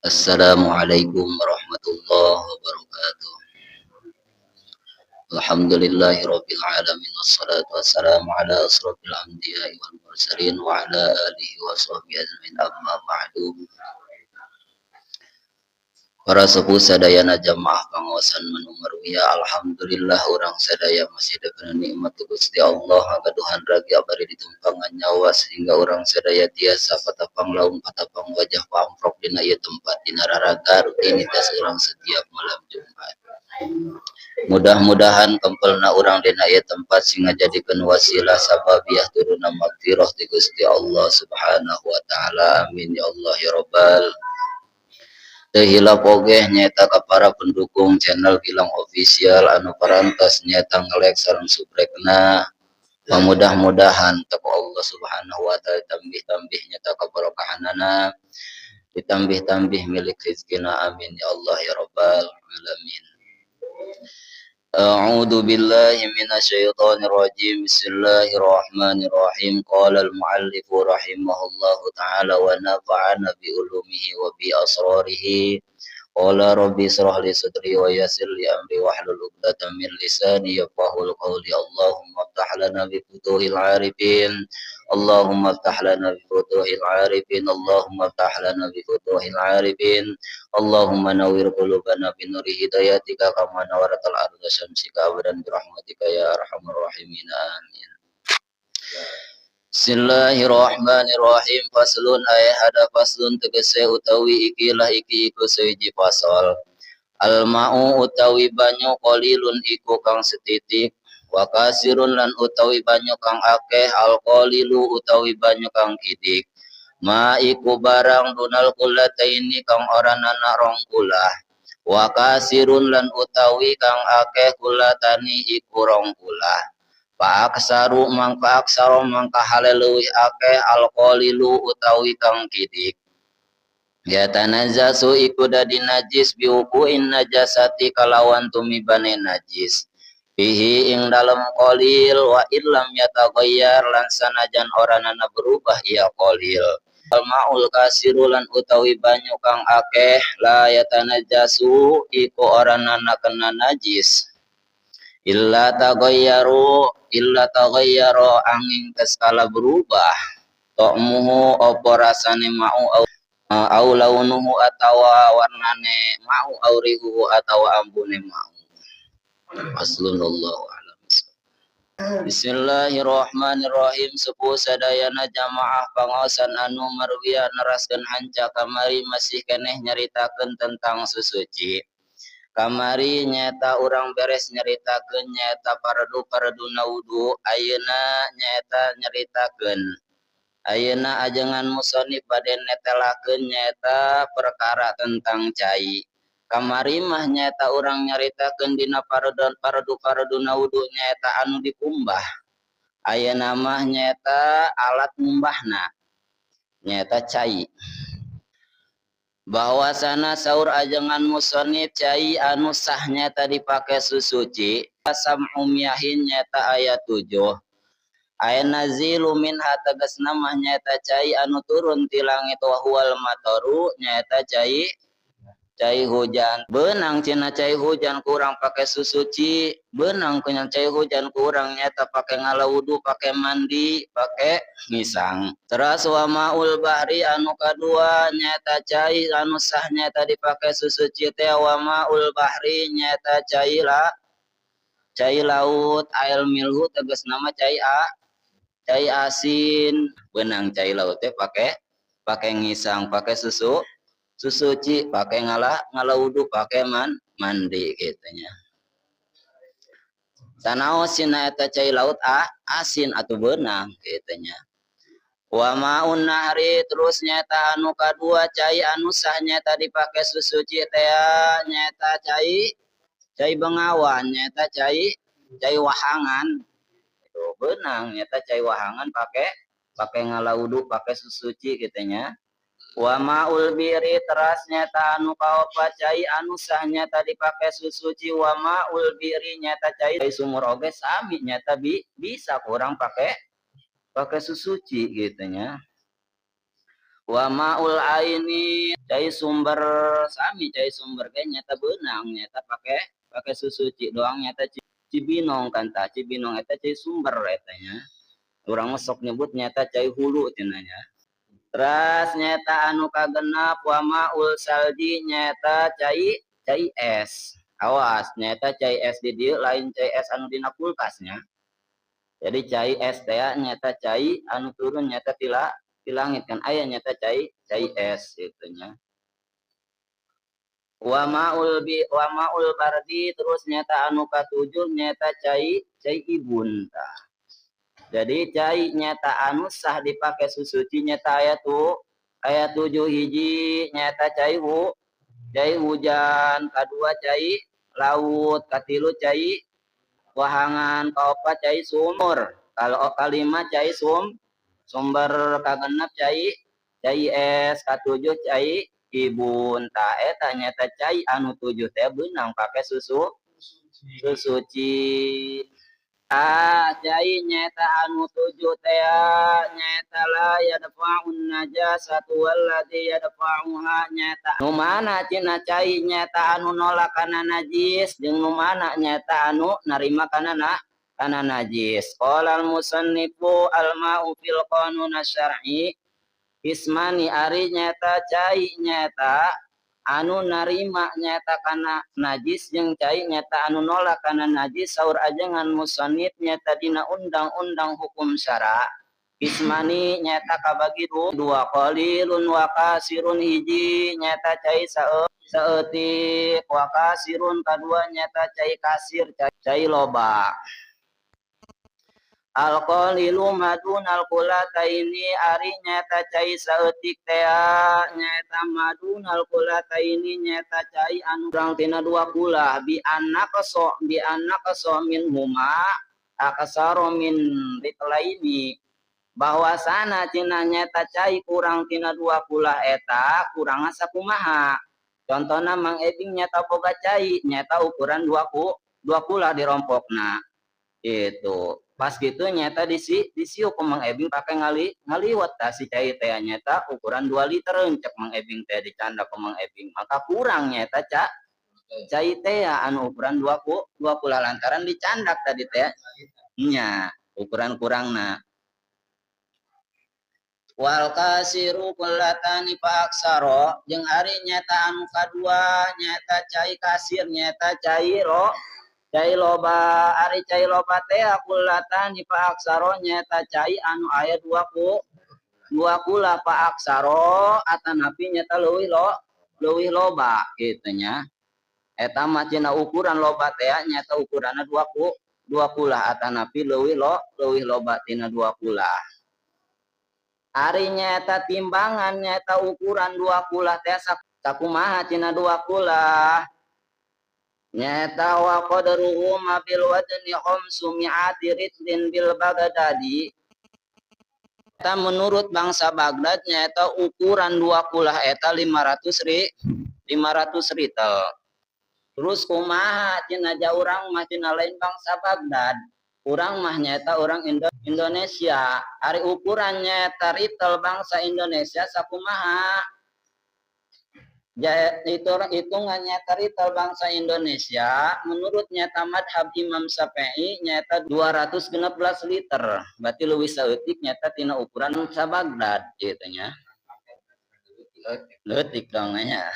Assalamualaikum warahmatullahi wabarakatuh. Alhamdulillahirabbil alamin, wassalatu wassalamu ala asrofil anbiya'i wal mursalin wa ala alihi wa sahbihi ajmain, amma ba'du. Para sepuh sadayana, jamaah pangaosan anu marwiya, alhamdulillah urang sadaya masih diberi nikmat Gusti Allah, ngagaduhan ragi abadi, ditumpangan nyawa, sehingga urang sadaya tiasa patapang laum, patapang wajah, paamprok dina ieu tempat, dina raraga rutinitas urang setiap malam Jumat. Mudah-mudahan kempelna urang dina ieu tempat sing ngajadikeun wasilah sababiah turunna magfirah ti Gusti Allah Subhanahu wa taala. Amin ya Allah ya rabbal. Teu hilap oge nyaeta ka para pendukung channel Gilang Official anu parantos nyaeta nge-like sareng subscribe-na. Mudah-mudahan ku Allah Subhanahu wa taala ditambih-tambih nyaeta kabarokahanana, ditambih-tambih milik rezekina. Amin ya Allah ya rabbal alamin. A'udzu billahi minasyaitonir rajim. Bismillahirrahmanirrahim. Qala al-muallif rahimahullahu taala wa nafa'ana bi ulumihi wa bi asrarihi. Qala rabbi israh li sadri wa yassir li amri wahlul 'uqdatam min lisani yafqahul qawli. Allahumma iftah lana bi futuhil arifin. Allahumma iftah lana bi futuhil arifin. Allahumma iftah lana bi futuhil arifin. Allahumma nawwir qulubana bi nuri hidayatika kama nawwaratal arda syamsika abadan bi rahmatika ya arhamar rahimin. Amin. Bismillahirrahmanirrahim. Faslun, ay hada faslun, tegese utawi ikilah iki iku sewiji fasal. Al ma'u utawi banyu qalilun iku kang setitik, wa kasirun lan utawi banyu kang akeh, al qalilu utawi banyu kang kidik. Ma iku barang dunal kullataini kang ora nana rong kulah. Wa kasirun lan utawi kang akeh kulatani iku rong kulah. Fa aksaru mangka aksaro mangka hale leuwih akeh alqalilu utawi kang kidik. Ya tanajasu iku dadi najis biwuqu'in najasati kalawan tumibane najis. Fihi ing dalem qalil, wa illam yataghayyar lan sanajan ora nana berubah ia qalil. Al ma'ul kasiru lan utawi banyu kang akeh la yatanajasu iku ora nana kena najis. Illa taghayyaru, illa taghayyara angin keskala berubah ta'muhu apa rasane ma'u au launuhu atawa warnane ma'u au rihuhu atawa ambune ma'u. Aslun, allahu a'lam. Bismillahirrahmanirrahim. Sepuh sadayana jamaah pangaosan anu marwiya, neraskeun hanca kamari masih keneh nyaritakeun tentang susuci. Kamari nyaeta urang beres nyaritakeun nyaeta pardu-parduna wudu, ayeuna nyaeta nyaritakeun, ayeuna ajengan musonif bade netelakeun nyaeta perkara tentang cai. Kamari mah nyaeta urang nyaritakeun dina pardu-parduna wudu nyaeta anu dikumbah. Ayeuna mah nyaeta alat ngumbahna, nyaeta cai. Bahwasana saur ajengan musonif cai anu sah nyaeta dipake susuci sab'u miyahin nyaeta aya 7. Aya nazilu minha tegasna mah nyaeta cai anu turun ti langit, wa huwal mataru nyaeta cai cai hujan. Benang cina cai hujan kurang pakai susuci, benang punya cai hujan kurang nyata pakai ngala wudu, pakai mandi, pakai ngisang. Terus wa maul bahri anu kadua nyata cai anu sah nyata dipakai susuci teh wa maul bahri nyata cai la cai laut, ail milhu tegas nama cai a cai asin. Benang cai laut teh pakai pakai ngisang, pakai susu susuci, pakai ngala ngala wudu, pakai mandi gitu nya. Sanaos sina eta cai laut a asin atau benang gitu nya. Wa ma'un nahri terus nyata anu kadua cai anu sah nyata dipake susuci teh nyata cai cai bengawan, nyata cai cai wahangan. Itu benang nyata cai wahangan pakai pakai ngala wudu, pakai susuci gitu nya. Wa ma'ul biri teras nyata anu kaopat cai anu sah nyata dipake susuci wa ma'ul biri nyata cai sumur oge sami nyata bisa kurang pakai pakai susuci gitu nya. Wa maul aini cai sumber sami cai sumber ge nyata beunang nyata pake susuci doang nyata Cibinong kan ta Cibinong eta cai sumber eta nya. Urang mah sok nyebut nyata cai hulu cenah nya. Teras nyata anu kagenap wa maul salji nyata cai cai es. Awas nyata cai es di dieu lain cai es anu dina kulkas nya. Jadi cai es teh nyata cai anu turun nyata tila di langit kan aya nyata cai cai es gitu nya. Wa maul bi wa maul bardi terus nyata anu katujuh nyata cai cai ibun tah. Jadi cai nyata anu sah dipake susuci nyata aya tu aya 7 hiji nyata cai hu cai hujan, kadua cai laut, katilu cai wahangan, kaopat cai sumur, kalau kalima cai sumber, kagenep cai cai es, katujuh cai ibun. Ta eta nyata cai anu 7 teh beunang pake susu susuci. Ah cai nyata anu 7 teh nyata la yadfa'un najasatu walladzi yadfa'uha nyata nu mana cenah cai nyata anu nolak kana najis jeung nu mana nyata anu narima kana kana najis. Qala al-musannifu al-ma'u fil qanun asy-syar'i ismani ari nyata cai nyata anu narima nyata kana najis jeung cai nyata anu nolak kana najis. Saur ajengan musannif nyata dina undang-undang hukum syara ismani nyata kabagi dua, qalilun wa kasirun hiji nyata cai saeutik, wa kasirun kadua nyata cai kasir cai loba. Al-qalilu madunal qulataini ari nyata cai saeutik tea nyata madunal qulataini nyata cai anu kurang tina 2 kulah bi annaqso bi annaqso min huma aksaru min ritlaini bahwasana cenah nyata cai kurang tina 2 kulah eta kurang sakumaha. Contona Mang Ebing nyata boga cai nyata ukuran 2 kulah dirompokna itu. Pas gitu nyata disiuk ku Mang Ebing pake ngaliwat ta si cai teh nyata ukuran 2 liter cek Mang Ebing teh dicanda ku Mang Ebing maka kurang nyata cai teh anu ukuran 2 kulah lantaran dicandak tadi teh nya ukuran kurangna. Wal kasiru kullatani fa aksaro jeung ari nyata anu kadua nyata cai kasir nyata cai ro cai loba ari cai loba teh kullatani fa aksaro nyata cai anu aya 2 kula fa aksaro atanapi nyata leuwih loba kitu nya. Eta mah cenah ukuran loba teh nyata ukuranna 2 kula atanapi leuwih loba tina 2 kula. Ari nyata timbangan nyata ukuran 2 kula teh sakumaha cenah 2 kula. Nyata wa qadruhu ma bil wadni khamsu mi'ati ritlin bil Baghdadi. Eta menurut bangsa Baghdad nyata ukuran 2 kulah eta 500 ritel. Terus kumaha cenah urang mah cenah lain bangsa Baghdad. Urang mah nyata urang Indonesia. Ari ukuran nyata ritel bangsa Indonesia sakumaha? Itu hitungannya ritel bangsa Indonesia menurut nyata madhab Imam Syafi'i nyata 216 liter berarti leuwih saeutik nyata tina ukuran sa Baghdad gitu nya. Leutik dong nya.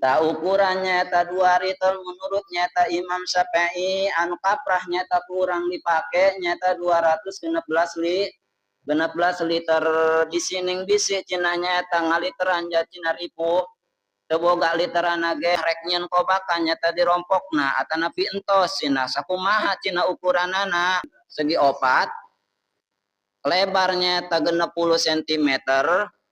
Ta ukuran nyata 2 ritel menurut nyata Imam Syafi'i anu kaprah nyata kurang dipake nyata 216 liter di sining bisi cenah nyata ngaliteran cenah ribu teu boga literan ge rek nyeun kobakan nyata dirompokna atanapi entos cenah sakumaha cenah ukuranana segi 4 lebarnya nyata 60 cm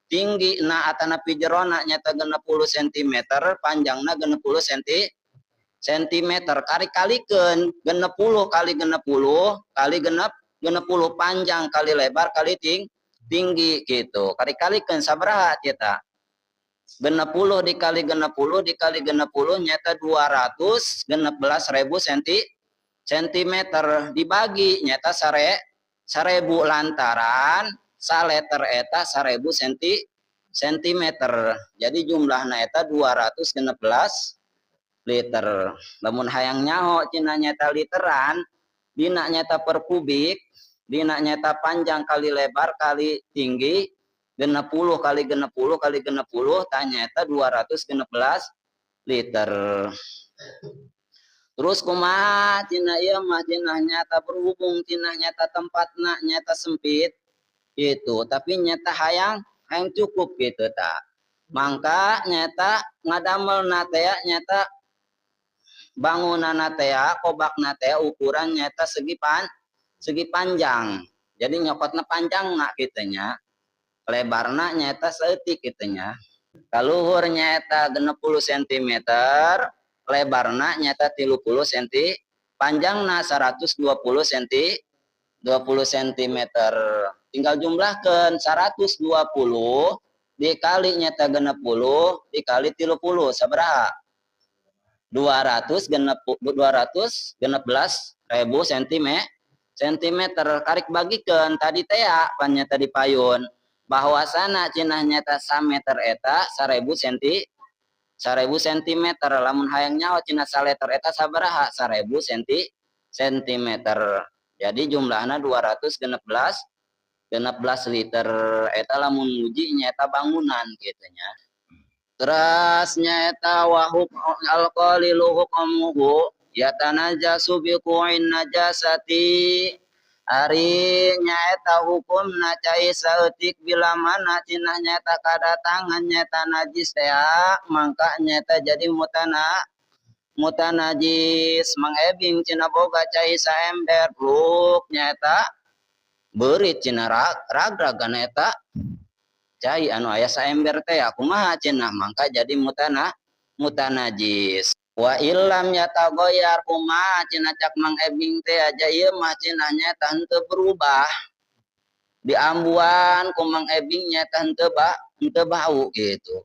tinggi na atanapi jerona nyata 60 cm panjangna 60 cm kali-kalikeun 60 kali 60 kali 60 panjang kali lebar kali tinggi gitu. Kali-kalikeun sabaraha kita? 60 dikali 60 dikali 60 nyata 216.000 cm dibagi nyata 1000 lantaran Saleter eta 1000 sentimeter. Jadi jumlahna eta 216 liter. Lamun hayang nyaho cenah nyata literan, dina nyata per kubik, dina nyata panjang kali lebar kali tinggi, 60 kali 60 kali 60, tanyata 216 liter. Terus kumaha cenah ieu mah cenah nyata berhubung cenah nyata tempatna nyata sempit gitu, tapi nyata hayang hayang cukup gitu ta. Mangka nyata ngadamelna teh nyata bangunanna teh kobakna teh ukuran nyata segi panjang. Jadi nyokotna panjang nak kitu nya. Lebarna nyata saeutik kitu nya. Kaluhur nyata 60 sentimeter, lebarna nyata 30 senti, panjangna 120 senti, 20 sentimeter. Tinggal jumlahkan 120 dikali nyata 60 dikali 30 sabaraha? 216.000 sentimeter. Karik bagikan tadi teh pan nyata di payun bahwasana cenah nyata sameter eta 1000 senti, 1000 sentimeter. Lamun hayang nyawa cenah saleter eta sabaraha? 1000 sentimeter. Jadi jumlahna 216 liter eta lamun nguji nyata bangunan kitu nya. Terus nyata wa al-qalilu hukmuhu yatanajasu biqu'in najasati. Ari nyaeta hukumna cai saeutik bila mana cenah nyata kadatangan nyata najis teh mangka nyata jadi mutanajis. Mang Ebing cenah boga cai saember bluk nyata beurit cenah ragrag eta cai anu aya saember teh kumaha cenah mangka jadi mutanajis. Wa illam yatagoyar kumaha cenah cak Mang Ebing teh aja ieu mah cenah nyata henteu berubah. Diambuan ku Mang Ebing nyata henteu bau gitu.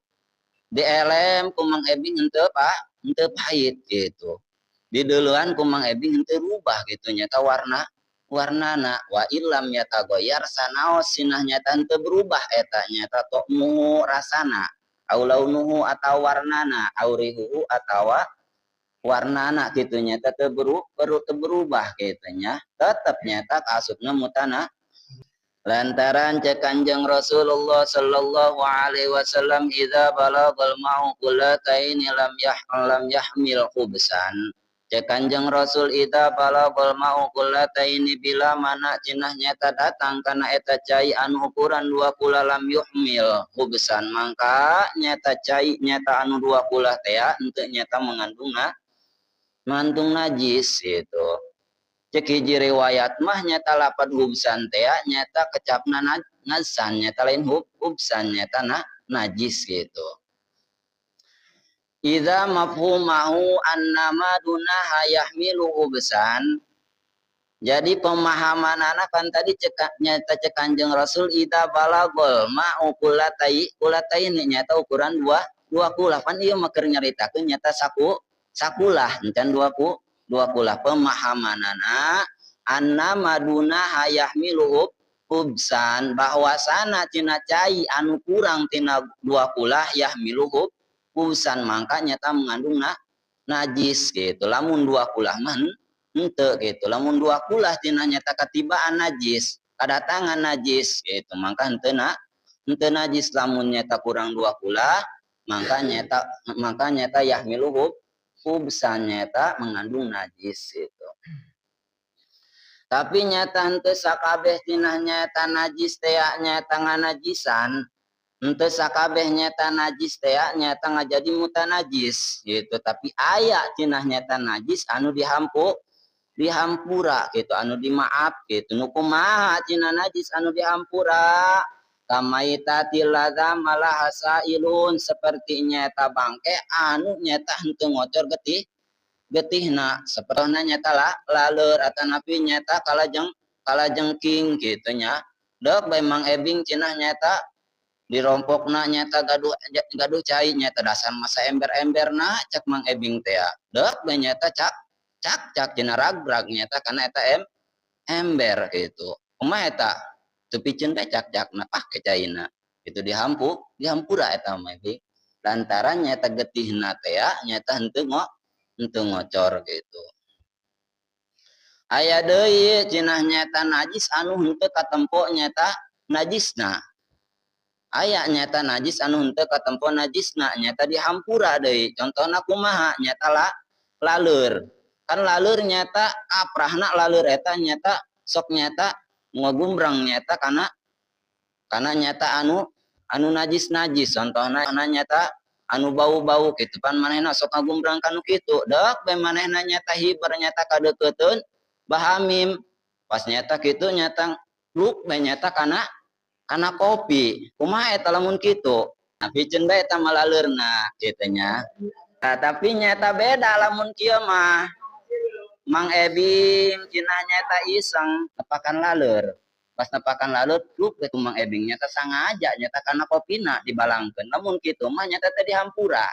Dielem ku Mang Ebing henteu pahit gitu. Dideuleuan ku Mang Ebing henteu rubah gitu nyata warnana. Wa illam yatagoyar sanaos cenah nyata henteu berubah eta nyata tokmu rasana au launuhu atau warnana au rihuhu atawa warnana gitu nyata teu berubah gitu nya, tetep nyata kaasupna mutana. Lantaran cek Kanjeng Rasulullah sallallahu alaihi wasallam idza balagal ma'u qullataini lam yahmil khubsan. Cek Kanjeng Rasul idza balagal ma'u qullataini bila mana cenah nyata datang kana eta cai anu ukuran 2 kula lam yuhmil khubsan, mangka nyata cai nyata anu 2 kula teh henteu nyata mengandung najis gitu. Cek hiji riwayat mah nyata lapad hubsan teh nyata kecapna nazan nyata lain hubsan nyata najis gitu. Idza mafhumahu annama dunaha yahmilu hubsan. Jadi pemahaman anak kan tadi nyata cek Kanjeng Rasul idza balagol ma'u kulatai nyata ukuran dua kula pan ieu mah keur nyaritakeun nyata sakulah encan dua kulah. Pemahamanana annama dunaha yahmilu hubsan bahwasana cenah cai anu kurang tina 2 kulah yahmilu hubsan mangka nyata mengandung najis gitu. Lamun 2 kulah mah henteu gitu. Lamun 2 kulah tina nyata katibaan najis, kadatangan najis gitu, mangka henteu najis. Lamun nyata kurang 2 kulah mangka nyata yahmilu hubsan nyata mengandung najis gitu. Tapi nyata henteu sakabeh tina nyata najis teh nyata nganajisan, henteu sakabeh nyata najis teh nyata ngajadi mutanajis gitu. Tapi aya cenah nyata najis anu dihampura gitu, anu dimaaf gitu. Nu kumaha cenah najis anu dihampura? Kamaitatil ladza malahasailun, seperti nyata bangke anu nyata henteu ngocor getihna, sapertona nyata laleur atanapi nyata kalajengking gitu nya. Dek bae Mang Ebing cenah nyata dirompokna nyata gaduh cai nyata dasar masa ember-emberna cak Mang Ebing teh. Dek bae nyata cak cak cak cenah ragrag nyata kana eta ember gitu. Kumaha eta? Teu piceun teh cak-cakna pake caina. Itu dihampura eta mah lantaran nyata getihna teh ya, nyata henteu ngocor gitu. Aya deui cenah nyata najis anu henteu katempo nyata najisna. Aya nyata najis anu henteu katempo najisna nyata dihampura deui. Contohna kumaha nyata laleur. Kan laleur nyata kaprahna laleur eta nyata sok nyata ngagumbrang nyata kana nyata anu najis-najis. Contohna nyata anu bau-bau kitu pan manehna sok ngagumbrang kanu kitu. Dek bae manehna nyata hiber nyata kadeukeutkeun bahamim. Pas nyata kitu nyata luk bae nyata kana kopi. Kumaha eta lamun kitu? Nah, piceun bae eta mah laleurna kitu nya. Nah, tapi nyata beda lamun kieu mah. Mang Ebing cenah nyata iseng nepakan laleur. Pas nepakan laleur luk bae Mang Ebing nyata sangaja nyata kana kopina dibalangkeun. Lamun kitu mah nyata teh dihampura.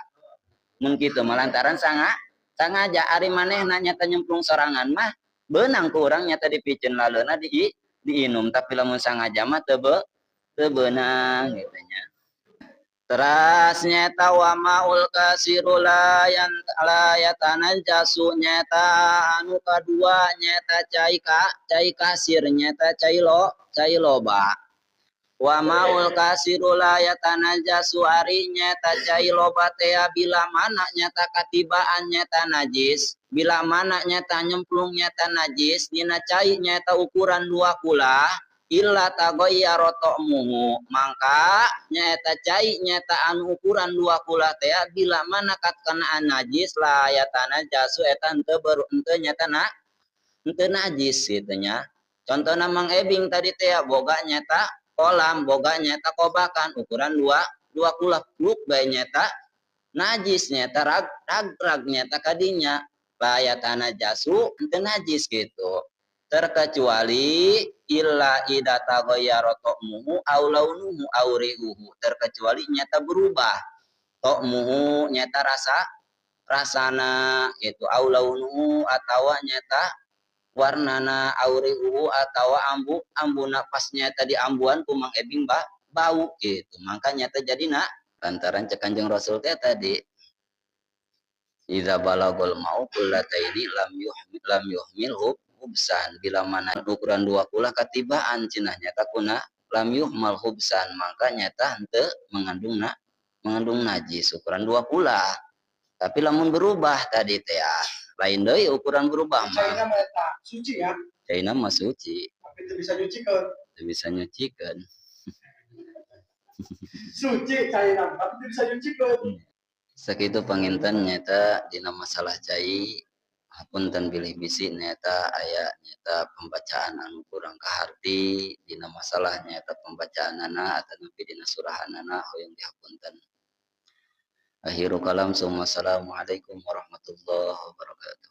Mun kitu mah lantaran sangaja ari manehna nyata nyemplung sorangan mah beunang ku urang nyata dipiceun laleurna diinum, tapi lamun sangaja mah teu beunang gitu nya. Teras nyata wa maul kasiru la yatanajjasu nyata anu kadua nyata cai kasir nyata cai loba. Wa maul kasiru la yatanajjasu ari nyata cai loba teh bila mana nyata katibaan nyata najis, bila mana nyata nyemplung nyata najis dina cai nyata ukuran 2 kula illa taghayyara ta'muhu, mangka nyata cai nyata anu ukuran 2 kula teh bila mana katkenaan najis la yatanajjasu eta henteu henteu nyata na henteu najis kitu nya. Contohna Mang Ebing tadi teh boga nyata kolam, boga nyata kobakan ukuran 2 kula pluk bae nyata najis nyata rag nyata kadinya la yatanajjasu henteu najis gitu. Terkecuali illa idza taghayyara ta'muhu aw launuhu aw rihuhu, terkecuali nyata berubah ta'muhu nyata rasana gitu, aw launuhu atawa nyata warnana, aw rihuhu atawa ambuna pas nyata di ambuan ku Mang Ebing bau gitu, maka nyata jadina lantaran cek Kanjeng Rasul teh tadi idza balagul mau kullataini lam yuhmilhu hubsan, bila mana ukuran 2 kula katibaan cenah nyata kuna lam yuhmal hubsan, maka nyata henteu mengandung najis ukuran 2 kula. Tapi lamun berubah tadi teh ya, lain deui ukuran berubah mah. Caina mah eta suci ya. Caina mah suci. Tapi teu bisa nyucikeun. Teu bisa nyucikeun. Suci caina tapi teu bisa nyucikeun. Sakitu panginten nyata dina masalah cai. Hapunten bilih bisi nyata aya nyata pembacaan anu kurang kaharti dina masalah nyata pembacaanana atanapi dina surahanana hoyong dihapunten. Akhiru kalam, assalamualaikum warahmatullahi wabarakatuh.